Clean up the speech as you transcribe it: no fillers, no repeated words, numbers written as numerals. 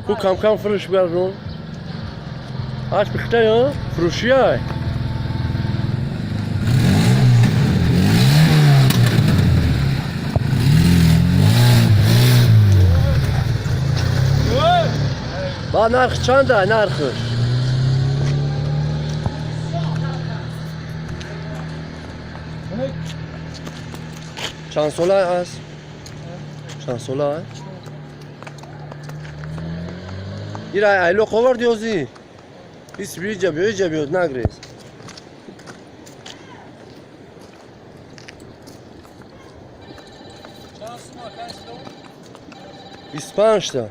Ку кам кам фурӯш бигардон. Аш пихта, фурӯшия. Ба нарх чанда нархш? Чанд сола аст? Чанд сола? Ира айло қовар диёзи? Ис биҷа биё, иҷа биё, нагрез. 25 та.